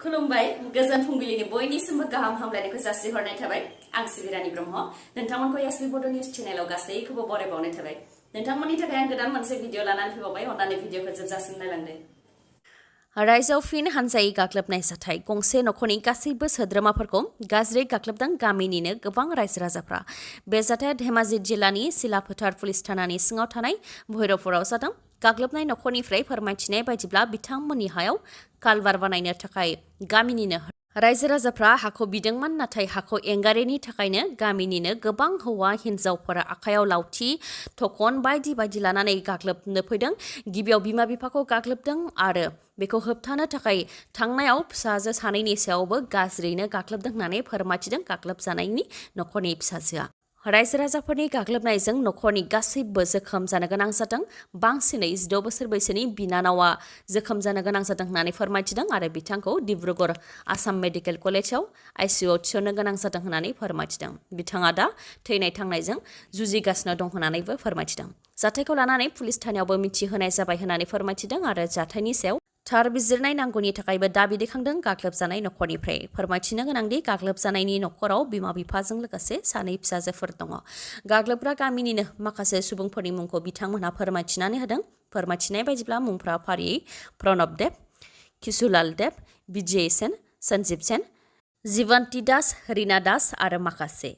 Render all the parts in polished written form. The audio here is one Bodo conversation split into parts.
खुलुमबाय गोजोन फुंबिलिनि बयनिसिमबो गाहाम हामलायनायखौ जासिहरनाय थाबाय आं सिबिरानि ब्रह्म नोंथांमोनखौ एसबी बड' निउज चेनेलाव गासैखौबो बरायबावनाय थाबाय नोंथांमोननि थाखाय आं गोदान मोनसे भिडिअ लानानै फैबावबाय अन्नानै भिडिअखौ जोबजासिम नायलांदो रायजोआव फिन हानजायै गाग्लोबनाय जाथाय गंसे नखरनि गासैबो सोद्रोमाफोरखौ गाज्रि गाग्लोबदों गामिनिनो गोबां रायजो राजाफ्रा बे जाथाया धेमाजि जिल्लानि सिलाफोथार पुलिस थानानि सिङाव थानाय भैरबपुराव जादों गाग्लोबनाय नखरनिफ्राय फोरमायथिनाय बायदिब्ला बिथांमोननि हायाव कालभार बानायनो थाखाय गामिनिनो रायजो राजाफ्रा हाखौ बिदोंमोन नाथाय हाखौ एंगारैनि थाखायनो गामिनिनो गोबां हौवा हिन्जावफोरा आखायाव लावथि थखन बायदि बायदि लानानै गाग्लोबनो फैदों गिबियाव बिमा बिफाखौ गाग्लोबदों आरो बेखौ होबथानो थाखाय थांनायाव फिसाजो सानैनि सायावबो गाज्रियैनो गाग्लोबदों होननानै फोरमायथिदों गाग्लोबजानायनि नखरनि फिसाजोआ रायजो राजाफोरनि गाग्लोबनायजों नखरनि गासैबो जोखोम जानो गोनां जादों बांसिनै 16 बोसोर बैसोनि बिनानावा जोखोम जानो गोनां जादों होननानै फोरमायथिदों आरो बिथांखौ डिब्रुगड़ आसाम मेडिकेल कलेजाव आइसिइउआव थिसननो गोनां जादों होननानै फोरमायथिदों बिथाङा दा थैनाय थांनायजों जुजिगासिनो दं होननानैबो फोरमायथिदों जाथायखौ लानानै पुलिस थानायावबो मिथिहोनाय जाबाय होननानै फोरमायथिदों आरो जाथायनि सायाव थार बिजिरनाय नांगौनि थाखायबो दाबि दैखांदों गाग्लोबजानाय नखरनिफ्राय फोरमायथिनो गोनांदि गाग्लोबजानायनि नखराव बिमा बिफाजों लोगोसे सानै फिसाजोफोर दङ गाग्लोबग्रा गामिनिनो माखासे सुबुंफोरनि मुंखौ बिथांमोनहा फोरमायथिनानै होदों फोरमायथिनाय बायदिब्ला मुंफ्रा फारियै प्रणब देब किशुलाल देब विजय सेन सन्जीब सेन जीवन्ती दास रिना दास आरो माखासे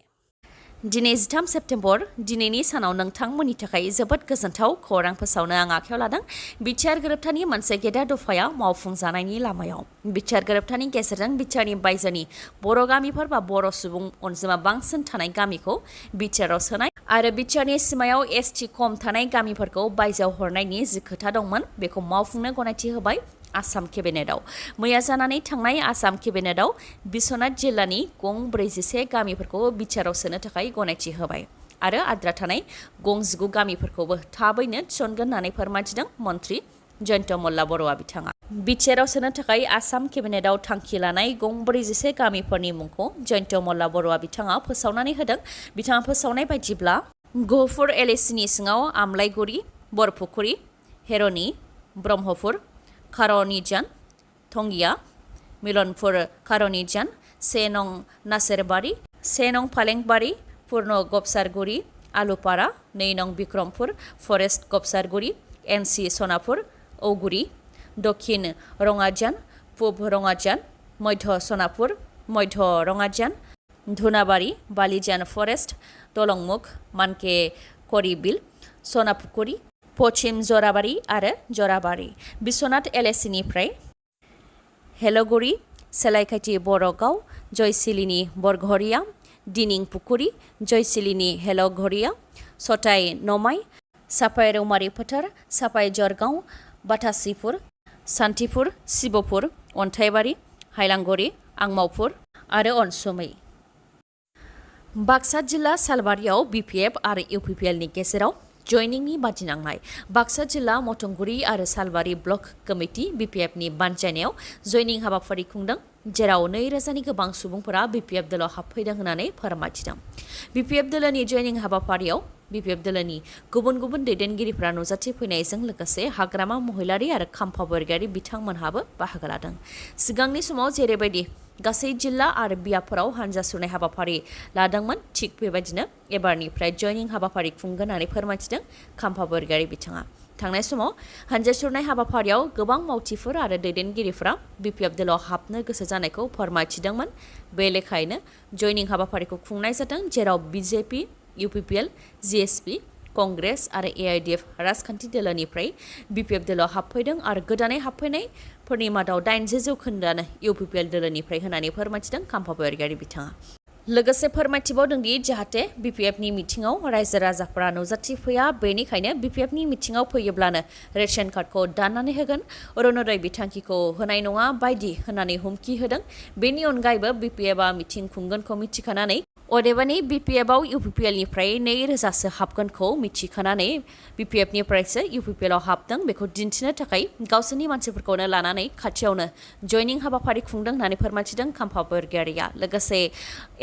दिनै 13 सेप्तेम्बर दिनैनि सानाव नोंथांमोननि थाखाय जोबोद गोजोनथाव खौरां फोसावनो आं आखायाव लादों बिटिआर गोरोबथानि मोनसे गेदेर दफाया मावफुंजानायनि लामायाव बिटिआर गोरोबथानि गेजेरजों बिटिआरनि बायजोनि बर' गामिफोर बा बर' सुबुं अनजिमा बांसिन थानाय गामिखौ बिटिआरआव सोनाय आरो बिटिआरनि सिमायाव एसटि खम थानाय गामिफोरखौ बायजोआव हरनायनि जि खोथा दंमोन बेखौ मावफुंनो गनायथि होबाय आसाम केबिनेटआव मैया जानानै थांनाय आसाम केबिनेटआव बिश्वनाथ जिल्लानि गं 41 गामिफोरखौ बिटिआरआव सोनो थाखाय गनायथि होबाय आरो आद्रा थानाय गं 19 गामिफोरखौबो थाबैनो थिसनगोन होननानै फोरमायथिदों मन्त्रि जयन्त मल्ला बर'आ बिथाङा बिटिआरआव सोनो थाखाय आसाम केबिनेटआव थांखि लानाय गं 41 गामिफोरनि मुंखौ जयन्त मल्ला बर'आ बिथाङा फोसावनानै होदों बिथाङा फोसावनाय बायदिब्ला गहपुर एलएसिनि सिङाव आमलाइगुरि बरपुखुरि हेर'नि ब्रह्मपुर खार'निजान थंगिया मिलनपुर खार'निजान 1 नं नासेरबारि 1 नं फालेंबारि पूर्ण गबसारगुरि आलुपारा 2 नं बिक्रमपुर फरेस्ट गबसारगुरि एनसि सनापुर औगुरि दक्षिण रङाजान पूब रङाजान मध्य सनापुर मध्य रङाजान धुनाबारि बालिजान फरेस्ट दलंमुख मानके करिबिल सनापुकुरि पश्चिम जराबारि आरो जराबारि बिश्वनाथ एलएसिनिफ्राय हेलगुरि सेलायखाथि बरगाव जयसिलिनि बरघरिया दिनिं पुकुरि जयसिलिनि हेलघरिया सताय नमाय सापाय रौमारि फोथार सापाय जरगाव बातासिपुर सान्तिपुर शिबपुर अन्थाइबारि हाइलांगुरि आंमावपुर आरो अनसुमै बाक्सा जिल्ला सालबारियाव बिपिएफ आरो इउपिपिएलनि गेजेराव जयनिंनि बादिनांनाय बाक्सा जिल्ला मथंगुरि आरो सालबारि ब्लक कमिटि बिपिएफनि बानजायनायाव जयनिं हाबाफारि खुंदों जेराव 2000नि गोबां सुबुंफोरा बिपिएफ दोलोआव हाबफैदों होननानै फोरमायथिदों बिपिएफ दोलोनि जयनिं हाबाफारियाव बिपिएफ दोलोनि गुबुन गुबुन दैदेनगिरिफोरा नुजाथिफैनायजों लोगोसे हाग्रामा महिलारि आरो खाम्फा बरगयारि बिथांमोनहाबो बाहागो लादों सिगांनि समाव जेरैबायदि गासै जिल्ला आरो बियाबफोराव हानजा सुरनाय हाबाफारि लादोंमोन थिग बेबायदिनो एबारनिफ्राय जयनिं हाबाफारि खुंगोन होननानै फोरमायथिदों खाम्फा बरगयारि बिथाङा थांनाय समाव हानजा सुरनाय हाबाफारियाव गोबां मावथिफोर आरो दैदेनगिरिफोरा बिपिएफ दोलोआव हाबनो गोसो जानायखौ फोरमायथिदोंमोन बे लेखायैनो जयनिं हाबाफारिखौ खुंनाय जादों जेराव बिजेपि इउपिपिएल जिएसपि कंग्रेस आरो एआइडिएफ राजखान्थि दोलोनिफ्राय बिपिएफ दोलोआव हाबफैदों आरो गोदानै हाबफैनायफोरनि मादाव 80% इउपिपिएल दोलोनिफ्राय होननानै फोरमायथिदों खाम्फा बरगयारि बिथाङा लोगोसे फोरमायथिबावदोंदि जाहाथे बिपिएफनि मिथिङाव रायजो राजाफोरा नुजाथिफैया बेनिखायनो बिपिएफनि मिथिङाव फैयोब्लानो रेशन कार्डखौ दाननानै होगोन अरुणोदय बिथांखिखौ होनाय नङा बायदि होननानै हुमखि होदों बेनि अनगायैबो बिपिएफआ मिथिं खुंगोनखौ मिथिखानानै अदेबानि बिपिएफआव इउपिपिएलनिफ्राय 2000सो हाबगोनखौ मिथिखानानै बिपिएफनिफ्रायसो इउपिपिएलआव हाबदों बेखौ दिन्थिनो थाखाय गावसोरनि मानसिफोरखौनो लानानै खाथियावनो जयनिं हाबाफारि खुंदों होननानै फोरमायथिदों खाम्फा बरगयारिया लोगोसे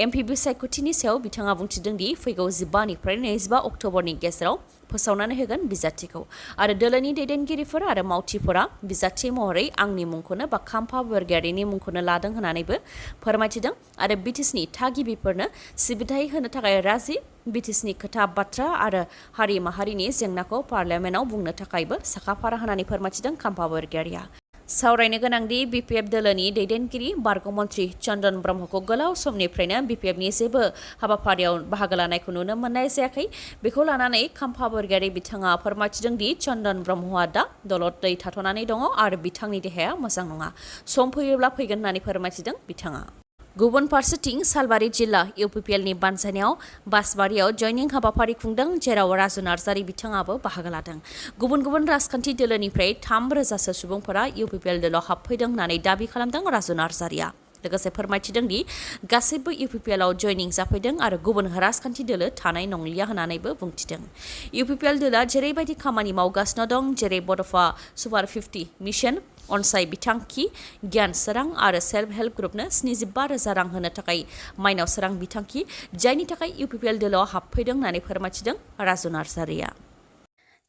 एमपि बिसायख'थिनि सायाव बिथाङा बुंथिदों दि फैगौ 15 निफ्राय 25 अक्ट'बरनि गेजेराव फोसावनानै होगोन बिजाथिखौ आरो दोलोनि दैदेनगिरिफोर आरो मावथिफोरा बिजाथि महरै आंनि मुंखौनो बा खाम्फा बरगयारिनि मुंखौनो लादों होननानैबो फोरमायथिदों आरो बिटिसिनि थागिबिफोरनो सिबिथाय होनो थाखाय राजि बिटिसिनि खोथा बाथ्रा आरो हारि माहारिनि जेंनाखौ पार्लियामेन्टआव बुंनो थाखायबो साखाफारा होननानै फोरमायथिदों खाम्फा बरगयारिया सावरायनो गोनांदि बिपिएफ दोलोनि दैदेनगिरि बारग' मन्त्रि चन्दन ब्रह्मखौ गोलाव समनिफ्रायनो बिपिएफनि जेबो हाबाफारियाव बाहागो लानायखौ नुनो मोननाय जायाखै बेखौ लानानै खाम्फा बरगयारि बिथाङा फोरमायथिदों दि चन्दन ब्रह्मआ दा दलदै थाथ'नानै दङ आरो बिथांनि देहाया मोजां नङा सम फैयोब्ला फैगोन होननानै फोरमायथिदों बिथाङा गुबुन फारसेथिं सालबारि जिल्ला इउपिपिएलनि बानजायनायाव बासबारियाव जयनिं हाबाफारि खुंदों जेराव राजु नार्जारि बिथाङाबो बाहागो लादों गुबुन गुबुन राजखान्थि दोलोनिफ्राय 3,000 सुबुंफोरा इउपिपिएल दोलोआव हाबफैदों होननानै दाबि खालामदों राजु नार्जारिया लोगोसे फोरमायथिदों दि गासैबो इउपिपिएलआव जयनिं जाफैदों आरो गुबुन राजखान्थि दोलो थानाय नंलिया होननानैबो बुंथिदों इउपिपिएल दोलोआ जेरैबायदि खामानि मावगासिनो दं जेरै बड'फा सुपार 50 मिशन अनसाय बिथांखि गियान सोरां आरो सेल्फ हेल्प ग्रुपनो 75,000 रां होनो थाखाय माइनाव सोरां बिथांखि जायनि थाखाय इउपिपिएल दोलोआव हाबफैदों होननानै फोरमायथिदों राजु नार्जारिया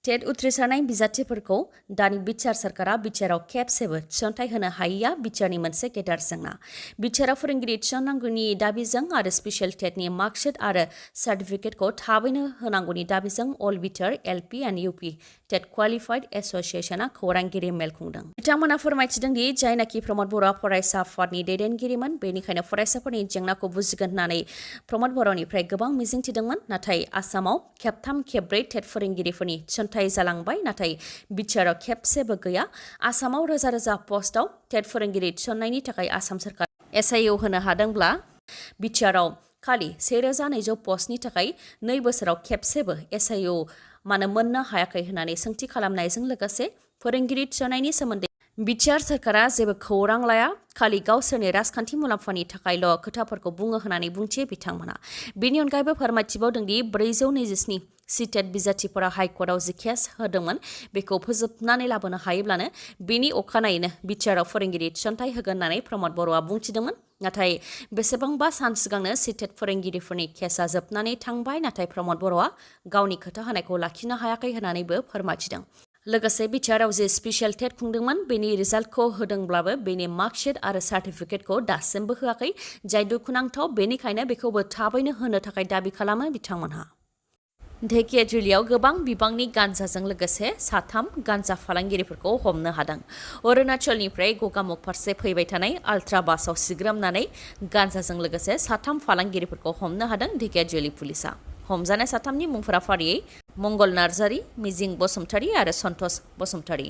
टेट उथ्रिसारनाय बिजाथिफोरखौ दानि बिटिआर सरकारा बिटिआरआव खेबसेबो थिसनथाइ होनो हायैया बिटिआरनि मोनसे गेदेर जेंना बिटिआरआव फोरोंगिरि थिसननांगौनि दाबिजों आरो स्पेसियेल टेटनि मार्कशीट आरो सार्टिफिकेटखौ थाबैनो होनांगौनि दाबिजों all BTR LP and UP TET qualified एस'सिएशनआ खौरांगिरि मेल खुंदों बिथांमोना फोरमायथिदों दि जायनाखि प्रमद बर'आ फरायसा आफादनि दैदेनगिरिमोन बेनिखायनो फरायसाफोरनि जेंनाखौ बुजिगोन होननानै प्रमद बर'निफ्राय गोबां मिजिंथिदोंमोन नाथाय आसामाव खेबथाम खेबब्रै टेट फोरोंगिरिफोरनि थिसनथाइ जालांबाय नाथाय बिटिआरआव खेबसेबो गैया आसामाव रोजा रोजा पस्टआव टेट फोरोंगिरि थिसननायनि थाखाय आसाम सरकार एसआइअ होनो हादोंब्ला बिटिआरआव खालि 1,200 पस्टनि थाखाय 2 बोसोराव खेबसेबो एसआइअ मानो मोननो हायाखै होननानै सोंथि खालामनायजों लोगोसे फोरोंगिरि थिसननायनि सोमोन्दै बिटिआर सरकारा जेबो खौरां लाया खालि गावसोरनि राजखान्थि मुलाम्फानि थाखायल' खोथाफोरखौ बुङो होननानै बुंथियो बिथांमोना बेनि अनगायैबो फोरमायथिबावदों दि 427 सिटेट बिजाथिफोरा हाइकर्टआव जि केस होदोंमोन बेखौ फोजोबनानै लाबोनो हायोब्लानो बेनि अखानायैनो बिटिआरआव फोरोंगिरि थिसनथाइ होगोन होननानै प्रमद बर'आ बुंथिदोंमोन नाथाय बेसेबांबा सान सिगांनो सिटेट फोरोंगिरिफोरनि केसआ जोबनानै थांबाय नाथाय प्रमद बर'आ गावनि खोथा होनायखौ लाखिनो हायाखै होननानैबो फोरमायथिदों लोगोसे बिटिआरआव जे स्पेसियेल टेट खुंदोंमोन बेनि रिजाल्टखौ होदोंब्लाबो बेनि मार्कशीट आरो सार्टिफिकेटखौ दासिमबो होआखै जाय दुखुनांथाव बेनिखायनो बेखौबो थाबैनो होनो थाखाय दाबि खालामो बिथांमोनहा धेकियाजुलियाव गोबां बिबांनि गान्जाजों लोगोसे 3 गान्जा फालांगिरिफोरखौ हमनो हादों अरुणाचलनिफ्राय गगामुख फारसे फैबाय थानाय आल्ट्रा बासआव सिग्रोमनानै गान्जाजों लोगोसे 3 फालांगिरिफोरखौ हमनो हादों धेकियाजुलि पुलिसा हमजानाय 3नि मुंफोरा फारियै मंगल नार्जारि मिजिं बसुमतारी आरो सन्तोष बसुमतारी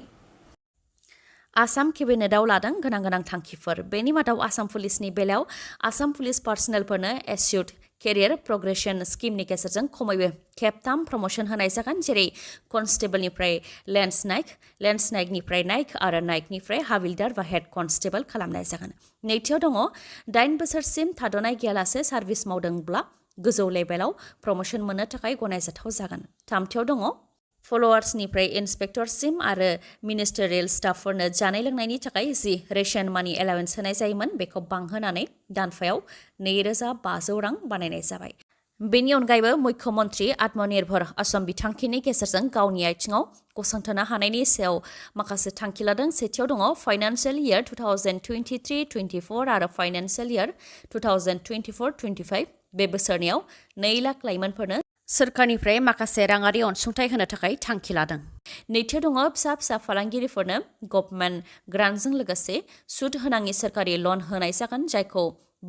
आसाम केबिनेटआव लादों गोनां थांखिफोर बेनि मादाव आसाम पुलिसनि बेलायाव आसाम पुलिस पार्सनेलफोरनो एस्युर्ड केरियार प्रग्रेसन स्किमनि गेजेरजों खमैबो खेबथाम प्रमोशन होनाय जागोन जेरै कनस्टेबलनिफ्राय लेन्स नाइकनिफ्राय नाइक आरो नाइकनिफ्राय हाबिलदार बा हेड कनस्टेबल खालामनाय जागोन नैथियाव दङ 8 बोसोरसिम थाद'नाय गैयालासे सार्भिस मावदोंब्ला गोजौ लेभेलाव प्रमोशन मोननो थाखाय गनायजाथाव जागोन थामथियाव दङ फलोवार्सनिफ्राय इन्सपेक्टरसिम आरो मिनिस्टारियेल स्टाफफोरनो जानाय लोंनायनि थाखाय जि रेशन मानि एलावेन्स होनाय जायोमोन बेखौ बांहोनानै दानफायाव 2,500 रां बानायनाय जाबाय बेनि अनगायैबो मुख्यमन्त्रि आत्मनिर्भर असम बिथांखिनि गेजेरजों गावनि आथिङाव गसंथानो हानायनि सायाव माखासे थांखि लादों सेथियाव दङ फाइनान्सियेल इयार 2023-24 आरो फाइनान्सियेल इयार 2024-25 बे बोसोरनियाव 2 लाख लाइमोनफोरनो सोरखारनिफ्राय माखासे राङारि अनसुंथाइ होनो थाखाय थांखि लादों नैथियाव दङ फिसा फालांगिरिफोरनो गभर्नमेन्ट ग्रान्टजों लोगोसे सुद होनाङि सोरखारि लन होनाय जागोन जायखौ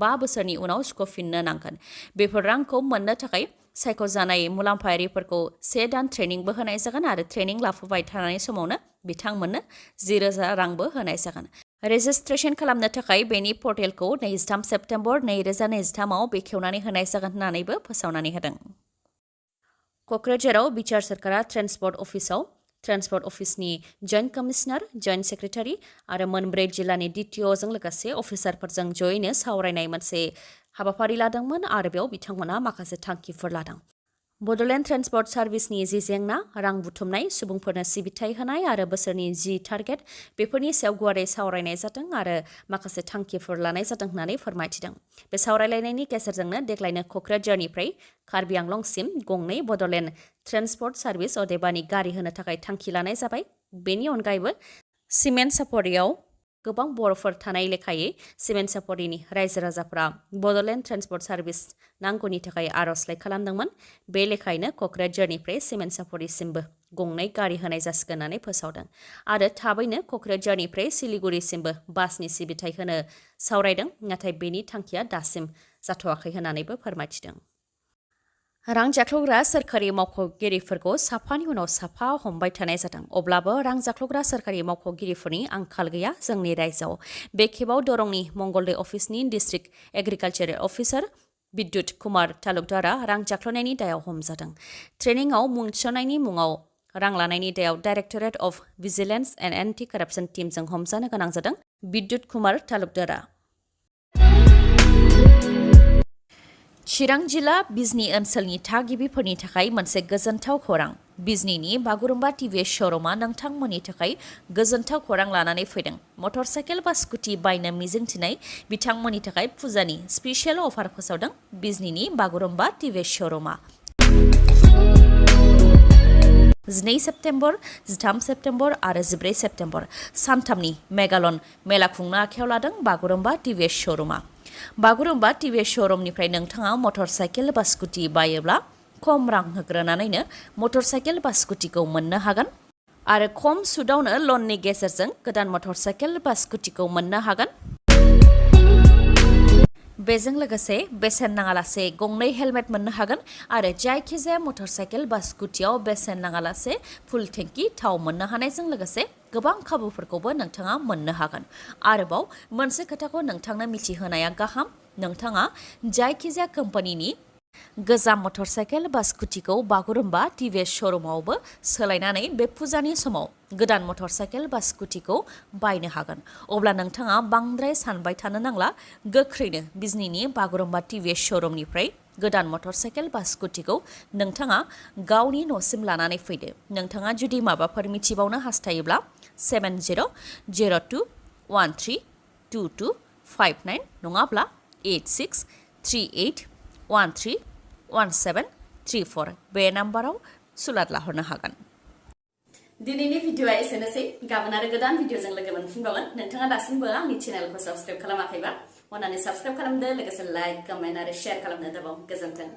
5 बोसोरनि उनाव सुख'फिननो नांगोन बेफोर रांखौ मोननो थाखाय सायख'जानाय मुलाम्फायारिफोरखौ 1 दान ट्रेनिंबो होनाय जागोन आरो ट्रेनिं लाफुबाय थानाय समावनो बिथांमोननो 10,000 रांबो होनाय जागोन रेजिस्ट्रेशन खालामनो थाखाय बेनि पर्टेलखौ 23 सेप्तेम्बर 2023 आव बेखेवनानै होनाय जागोन होननानैबो फोसावनानै होदों क'क्राझाराव बिटिआर सरकारा ट्रेन्सपर्ट अफिसनि जइन्ट कमिशनार जइन्ट सेक्रेटारि आरो 4 जिल्लानि डिटिअजों लोगोसे अफिसारफोरजों जयैनो सावरायनाय मोनसे हाबाफारि लादोंमोन आरो बेयाव बिथांमोना माखासे थांखिफोर लादों बडोलेण्ड ट्रेन्सपर्ट सार्भिसनि जि जेंना रां बुथुमनाय सुबुंफोरनो सिबिथाय होनाय आरो बोसोरनि जि टार्गेट बेफोरनि सायाव गुवारै सावरायनाय जादों आरो माखासे थांखिफोर लानाय जादों होननानै फोरमायथिदों। बे सावरायलायनायनि गेजेरजोंनो देग्लायनो क'क्राझारनिफ्राय कार्बि आंलंसिम गंनै बडोलेण्ड ट्रेन्सपर्ट सार्भिस अदेबानि गारि होनो थाखाय थांखि लानाय जाबाय। बेनि अनगायैबो सिमेन्ट सापरियाव गोबां बर'फोर थानाय लेखायै सिमेन्ट सापरिनि रायजो राजाफ्रा बडोलेण्ड ट्रेन्सपर्ट सार्भिस नांगौनि थाखाय आर'जलाइ खालामदोंमोन। बे लेखायैनो क'क्राझारनिफ्राय सिमेन्ट सापरिसिमबो गंनै गारि होनाय जासिगोन होननानै फोसावदों आरो थाबैनो क'क्राझारनिफ्राय सिलिगुरिसिमबो बासनि सिबिथाय होनो सावरायदों, नाथाय बेनि थांखिया दासिम जाथ'वाखै होननानैबो फोरमायथिदों। रां जाख्ल'ग्रा सोरखारि मावख'गिरिफोरखौ साफानि उनाव साफा हमबाय थानाय जादों। अब्लाबो रां जाख्ल'ग्रा सोरखारि मावख'गिरिफोरनि आंखाल गैया जोंनि रायजोआव। बे खेबाव दरंनि मंगलदै अफिसनि डिस्ट्रिक्ट एग्रिकालचारेल अफिसार बिद्युत कुमार तालुकदारा रां जाख्ल'नायनि दायाव हमजादों। ट्रेनिंआव मुं थिसननायनि मुङाव रां लानायनि दायाव directorate of vigilance and anti corruption टीमजों हमजानो गोनां जादों बिद्युत कुमार तालुकदारा। चिरां जिल्ला बिजनी ओनसोलनि थागिबिफोरनि थाखाय मोनसे गोजोनथाव खौरां। बिजनीनि बागुरुम्बा टिभिएस श'रुमा नोंथांमोननि थाखाय गोजोनथाव खौरां लानानै फैदों। मटर साइकेल बा स्कुटि बायनो मिजिंथिनाय बिथांमोननि थाखाय फुजानि स्पेशियेल अफार फोसावदों बिजनीनि बागुरुम्बा टिभिएस श'रुमा। 12 सेप्तेम्बर, 13 सेप्तेम्बर आरो 14 सेप्तेम्बर सानथामनि मेगालन मेला खुंनो आखायाव लादों बागुरुम्बा टिभिएस श'रुमा। बागुरुम्बा टिभिएस श'रुमनिफ्राय नोंथाङा मटर साइकेल बा स्कुटि बायोब्ला खम रां होग्रोनानैनो मटर साइकेल बा स्कुटिखौ मोननो हागोन आरो खम सुदावनो लननि गेजेरजों गोदान मटर साइकेल बा स्कुटिखौ मोननो हागोन। बेजों लोगोसे बेसेन नाङालासे गंनै हेलमेट मोननो हागोन आरो जायखिजाया मटर साइकेल बा स्कुटियाव बेसेन नाङालासे फुल टेंकि थाव मोननो हानायजों लोगोसे गोबां खाबुफोरखौबो नोंथाङा मोननो हागोन। आरोबाव मोनसे खोथाखौ नोंथांनो मिथिहोनाया गाहाम, नोंथाङा जायखिजाया कम्पानिनि गोजाम मटर साइकेल बा स्कुटिखौ बागुरुम्बा टिभिएस श'रुमावबो सोलायनानै बे फुजानि समाव गोदान मटर साइकेल बा स्कुटिखौ बायनो हागोन। अब्ला नोंथाङा बांद्राय सानबाय थानो नांला, गोख्रैनो बिजनीनि बागुरुम्बा टिभिएस श'रुमनिफ्राय गोदान मटर साइकेल बा स्कुटिखौ नोंथाङा गावनि न'सिम लानानै फैदो। नोंथाङा जुदि माबाफोर मिथिबावनो हास्थायोब्ला 7002132259 नङाब्ला 8638131734 बे नाम्बाराव सुलाद लाहरनो हागोन। दिनैनि भिडिअआ एसेनोसै। गाबोन आरो गोदान भिडिअजों लोगो मोनफिनबावगोन। नोंथाङा दासिमबो आंनि चेनेलखौ साबस्क्राइब खालामाखैबा अन्नानै साबस्क्राइब खालामदो, लोगोसे लाइक, कमेन्ट आरो शेयार खालामनो दाबाव। गोजोन्थों।